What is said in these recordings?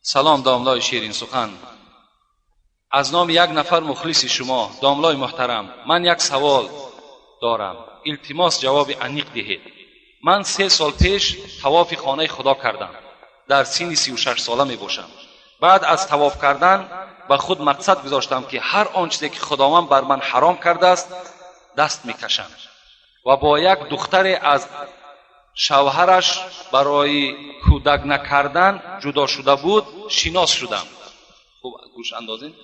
Салом домлای شیرین سخن. از نام یک نفر مخلص شما داملای محترم، من یک سوال دارم، التماس جواب عمیق دهید. من 3 سال پیش طواف خانه خدا کردم، در سن 36 ساله می باشم. بعد از طواف کردن به خود مقصد گذاشتم که هر آن چیزی که خداوند بر من حرام کرده است دست میکشم و با یک دختر از شوهرش برای کودک نکردن جدا شده بود شناس شدم. خوب گوش اندازین.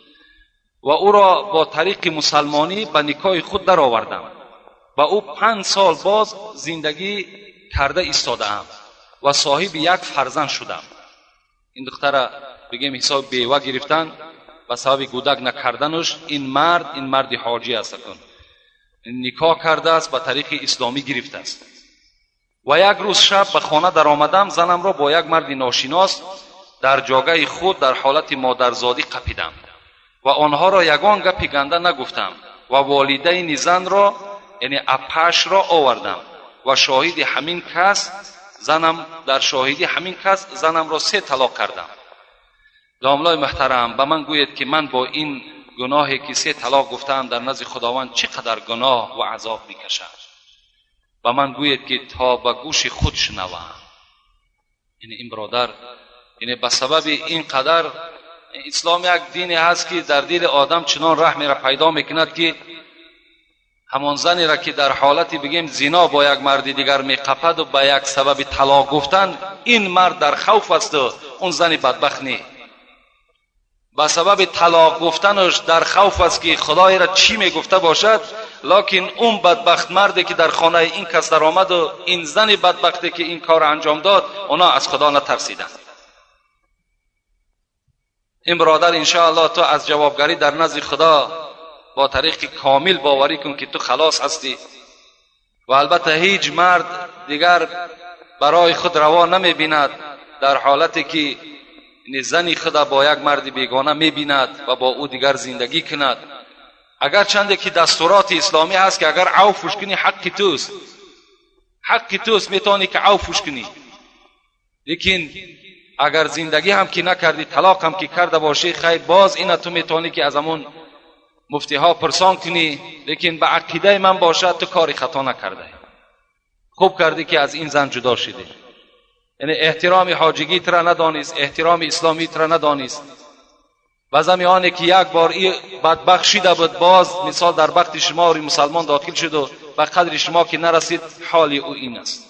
و او را با طریق مسلمانی به نکاح خود درآوردم. با او 5 سال باز زندگی کرده ایستاده‌ام و صاحب یک فرزند شدم. این دختر بگیم حساب بیوه گرفتن به سبب کودک نکردنش. این مرد حاجی است، نکاح کرده است، به طریق اسلامی گرفته است. و یک روز شب به خانه در آمدم، زنم را با یک مرد ناشناس در جاگه خود در حالت مادرزادی قپیدم و آنها را یگان گپی گنده نگفتم و والدین زن را یعنی اپش را آوردم و شاهد همین کس زنم در شاهدی همین کس زنم را 3 طلاق کردم. داملای محترم، به من گویید که من با این گناهی که 3 طلاق گفتم در نزد خداوند چقدر گناه و عذاب میکشم؟ به من گویید که تا به گوش خود شنوم. یعنی این برادر، یعنی به سبب این قدر اسلام یک دینی هست که در دل آدم چنان رحمی را پیدا میکند که همان زنی را که در حالتی بگیم زنا با یک مرد دیگر میقپد و به یک سبب طلاق گفتن، این مرد در خوف است و اون زن بدبخت نی. به سبب طلاق گفتنش در خوف است که خدای را چی میگفته باشد، لکن اون بدبخت مردی که در خانه این کس در آمد و این زن بدبختی که این کار انجام داد، اونا از خدا نترسیدند. این برادر انشاءالله تو از جوابگری در نزد خدا با طریق کامل باوری کن که تو خلاص هستی. و البته هیچ مرد دیگر برای خود روا نمی بیند در حالتی که زنی خود با یک مرد بیگانه می بیند و با او دیگر زندگی کند. اگر چنده که دستورات اسلامی هست که اگر عفوش کنی حق توست، حق توست، میتونی که عفوش کنی، لیکن اگر زندگی هم که نکردی، طلاق هم که کرده باشی، خیر باز اینا تو میتونی که از همون مفتی ها پرسان کنی، لیکن به عقیده من باشد تو کاری خطا نکرده، خوب کردی که از این زن جدا شدی. یعنی احترام حاجگی را ندانست، احترام اسلامی را ندانست. بعضی آنی که یک بار ای بدبخت شده بود، باز مثال در بخت شما مسلمان داخل شد و به قدر شما که نرسید، حال او این است.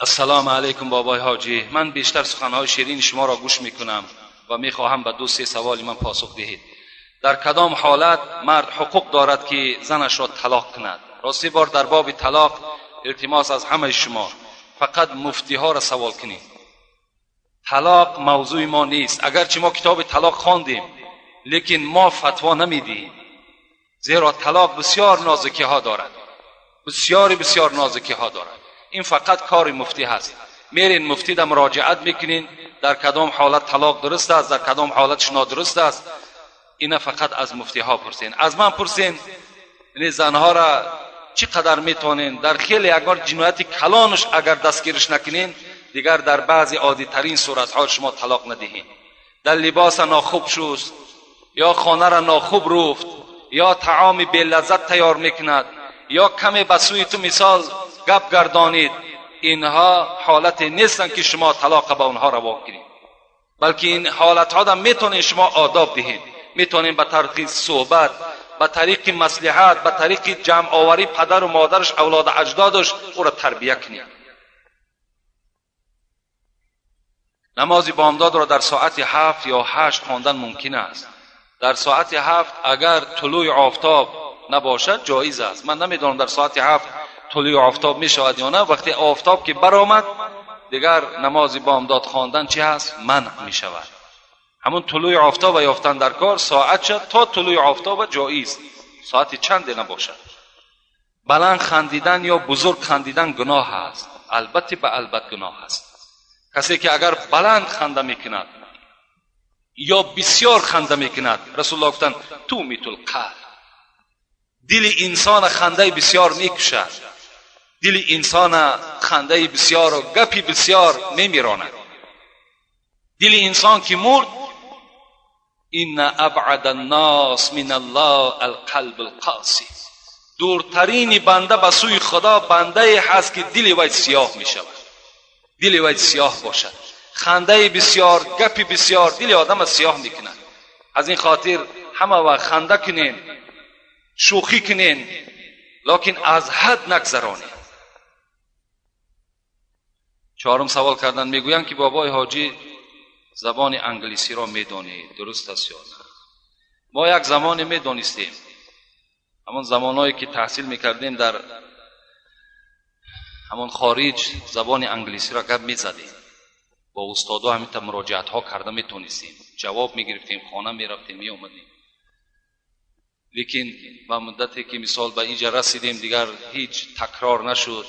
السلام علیکم بابای حاجی، من بیشتر سخنهای شیرین شما را گوش میکنم و میخواهم به 2-3 سوال من پاسخ دهید. در کدام حالت مرد حقوق دارد که زنش را طلاق کند؟ راستی بار در باب طلاق التماس از همه شما، فقط مفتی ها را سوال کنید. طلاق موضوع ما نیست، اگرچه ما کتاب طلاق خواندیم، لیکن ما فتوا نمیدیم، زیرا طلاق بسیار نازکی ها دارد، بسیار بسیار نازکی ها دارد. این فقط کار مفتی هست. میرین مفتی در مراجعت میکنین در کدام حالت طلاق درست است، در کدام حالتش نادرست است. اینا فقط از مفتی ها پرسین. از من پرسین یعنی زنها را چقدر میتونین در خیلی اگر جنایت کلانش اگر دستگیرش نکنین، دیگر در بعضی عادی ترین صورت ها شما طلاق ندهین. در لباس ناخوب شست، یا خانه را ناخوب رفت، یا طعام بی لذت تیار میکند، یا کمی به سوی تو مثال گپ گردانید، اینها حالت نیستند که شما طلاق به اونها روا کنید، بلکه این حالت ها میتونین شما آداب دهید، میتونین به طریق صحبت، به طریق مصلحت، به طریق جمع آوری پدر و مادرش، اولاد اجدادش، او را تربیه کنید. نماز بامداد را در ساعت 7 یا 8 خواندن ممکن است. در ساعت 7 اگر طلوع آفتاب نباشد جایز است. من نمیدانم در ساعت 7 طلوع آفتاب می شود یا نه. وقتی آفتاب که برآمد دیگر نماز بامداد خواندن چی هست؟ منع می شود. همون طلوع آفتاب یافتن در کار ساعت شد تا طلوع آفتاب جایز، ساعت چند نباشد. بلند خندیدن یا بزرگ خندیدن گناه است، البته به البته گناه است. Касе ки агар баланд ханда мекунад ё бисёр ханда мекунад, Расулуллоҳ гуфтанд тумитул қалб, дили инсона хандаи бисёр мекушад, дили инсона хандаи бисёру гапи бисёр мемиронад. Дили инсон ки мурд, инна абъада аннос мин аллоҳ алқалб алқоси, дуртарини банда ба сӯи Худо бандае ҳаст ки дили вай сиёҳ мешавад, дили вай сиёҳ бошад. Хандаи бисёр, гапи бисёр дили одама сиёҳ мекунад. Аз ин хотир ҳама вақт ханда кунен, шӯхӣ кунен, лекин аз ҳад нагзаронед. Чорум савол кардан, мегӯянд ки бобои ҳоҷӣ забони англисиро медонед, дуруст аст ё на? Мо як замоне медонистем, ҳамон замонҳое ки таҳсил мекардем дар ҳамон хориҷ забони англисиро гап мезадем, бо устодо ҳаминта муроҷиатҳо карда метонистем, ҷавоб мегирифтем, хона мерафтем, меомадем. Лекин ба муддате ки мисол ба инҷа расидем, дигар ҳеҷ такрор нашуд,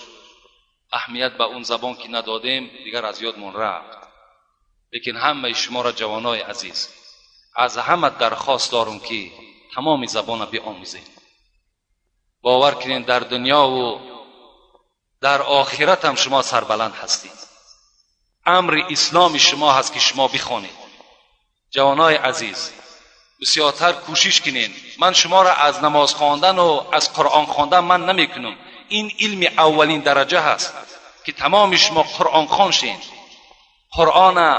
аҳамият ба он забон ки надодем, дигар аз ёдмон рафт. Лекин ҳамаи шуморо ҷавонои азиз аз ҳама дархост дорум ки тамоми забонро биомӯзед. Бовар кунед, дар дунёву дар охират ҳам шумо сарбаланд ҳастед. Амри исломи шумо ҳаст ки шумо бихонед. Ҷавонои азиз, бисёртар кӯшиш кунед. Ман шуморо аз намоз хондану аз Қуръон хондан ман намекунам. Ин илми аввалин дараҷа ҳаст ки тамоми шумо қуръонхон шед, Қуръона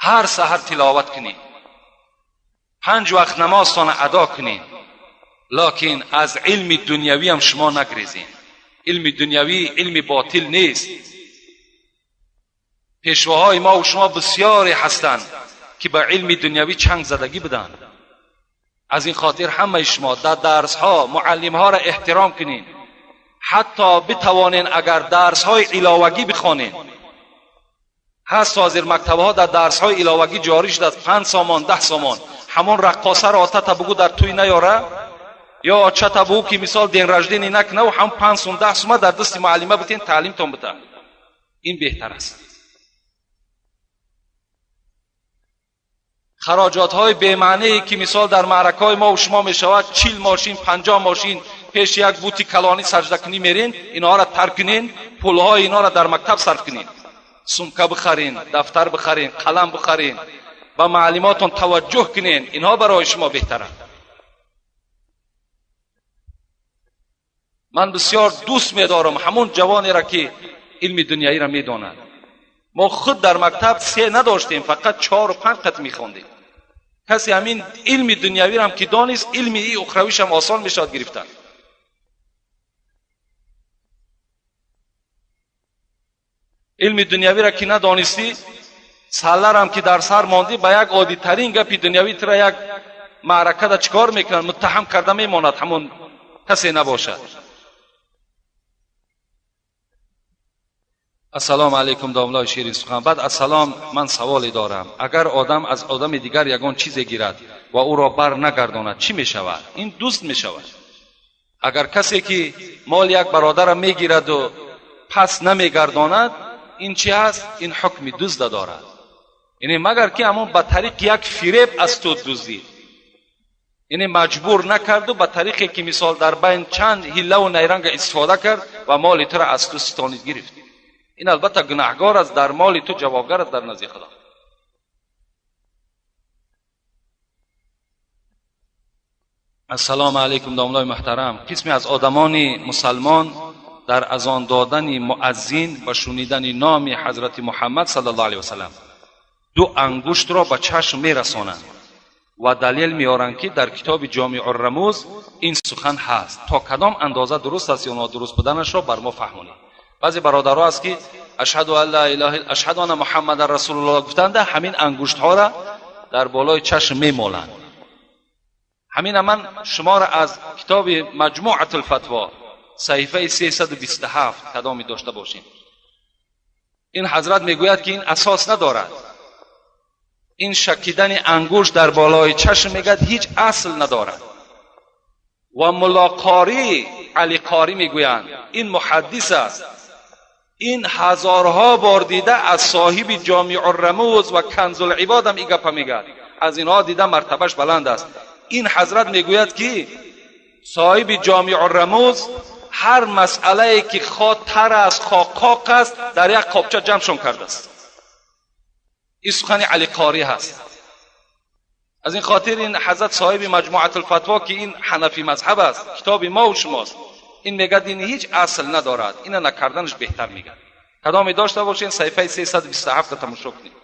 ҳар саҳар тиловат кунед, 5 вақт намозтона адо кунед, лекин аз илми дунявӣ ҳам шумо нагрезед. Илми дунявӣ илми ботил нест. Пешвоҳои мо ва шумо бисёре ҳастанд ки ба илми дунявӣ чанг задагӣ буданд. Аз ин хотир ҳамаи шумо дар дарсҳо муаллимҳоро эҳтиром кунед, ҳатто битавонед агар дарсҳои иловагӣ бихонед. Ҳаст ҳозир мактабҳо дар дарсҳои иловагӣ ҷорӣ шудааст, 5 сомон, 10 сомон. Ҳамон раққосаро отата бугӯ дар тӯй наёра, ё очата бугӯ ки мисол день рождения накунаву ҳам 5 сум, 10 сума дар дасти муаллима битен, таълимтон бита. Ин беҳтар аст. Хароҷотҳои бемаънее ки мисол дар маъракаҳои мо ва шумо мешавад, 40 мошин, 50 мошин пеши як бути калонӣ саҷдакунӣ мерен, инҳоро тарк кунен, пулҳои инҳоро дар мактаб сарф кунен, сумка бихарен, дафтар бихарен, қалам бихарен, ба маълимотон таваҷҷӯҳ кунен, инҳо барои шумо беҳтаранд. Ман бисёр дӯст медорам ҳамон ҷавонеро ки илми дунявиро медонад. Мо худ дар мактаб 3 надоштем, фақат 4 ва 5 қат мехондем. Касе ҳамин илми дунявиро ҳам ки донист, илми и ухравиш ҳам осон мешавад гирифтан. Илми дунявиро ки надонистӣ, салларам ки дар сар мондӣ, ба як оддитарин гапи дунявӣ тура як маъракада чӣ кор мекунанд, муттаҳам карда мемонад, ҳамон касе набошад. Ассалому алайкум, домлои ширин сухан. Баъд ассалом, ман саволе дорам. Агар одам аз одами дигар ягон чизе гирад ва ӯро бар нагардонад, чӣ мешавад? Ин дӯст мешавад. Агар касе ки моли як бародарро мегираду пас намегардонад, ин чӣ ҳаст? Ин ҳукми дузда дорад. Яъне магар ки ҳамон ба тариқи як фиреб аз ту дуздид, яъне маҷбур накарду ба тариқе ки мисол дар байн чанд ҳиллаву найранга истифода кард ва моли туро аз ту ситонид гирифт. Ин албатта гунаҳгор аст, дар моли ту ҷавобгар аст дар назди Худо. Ассалому алайкум, домлои муҳтарам. Қисме аз одамони мусалмон дар азон додани муаззин ва шунидани номи ҳазрати Муҳаммад саллаллоҳу алайҳи васаллам 2 ангуштро ба чашм мерасонанд ва далел меоранд ки дар китоби Ҷомеъ-ур-Румуз ин сухан ҳаст. То кадом андоза дуруст аст ё нодуруст буданашро бар мо фаҳмонед. Баъзе бародаро аст ки ашҳаду ан ла илаҳа илла ашҳаду анна муҳаммадан расулуллоҳ гуфтанда ҳамин ангуштҳоро дар болои чашм мемоланд. ҳамина ман шуморо аз китоби Маҷмӯатул Фатво саҳифаи 327 кадоме дошта бошем. Ин ҳазрат мегӯяд ки ин асос надорад. Ин шакидани ангушт дар болои чашм мегӯяд ҳеҷ асл надорад. Ва Муллоқорӣ Алиқорӣ мегӯянд ин муҳаддис аст. Ин ҳазорҳо бор дида аз соҳиби Ҷомеъ Румуз ва Канзул-Ибод ҳам ин гапа мегӯяд. Аз инҳо дида мартабаш баланд аст. Ин ҳазрат мегӯяд, ки соҳиби Ҷомеъ Румуз ҳар масъалае ки хо тар аст, хо қоқ аст, дар як қобча ҷамъшон кардааст. Ин сухани Али Қорӣ ҳаст. Аз ин хотир ин ҳазрат соҳиби Маҷмӯатул-Фатво, ки ин ҳанафӣ мазҳаб аст, китоби мо ва шумост, ин мегӯяд, ин ҳеҷ асл надорад, ина накарданаш беҳтар мегӯяд. Кадоме дошта бошед, саҳифаи 327 тамошо кунед.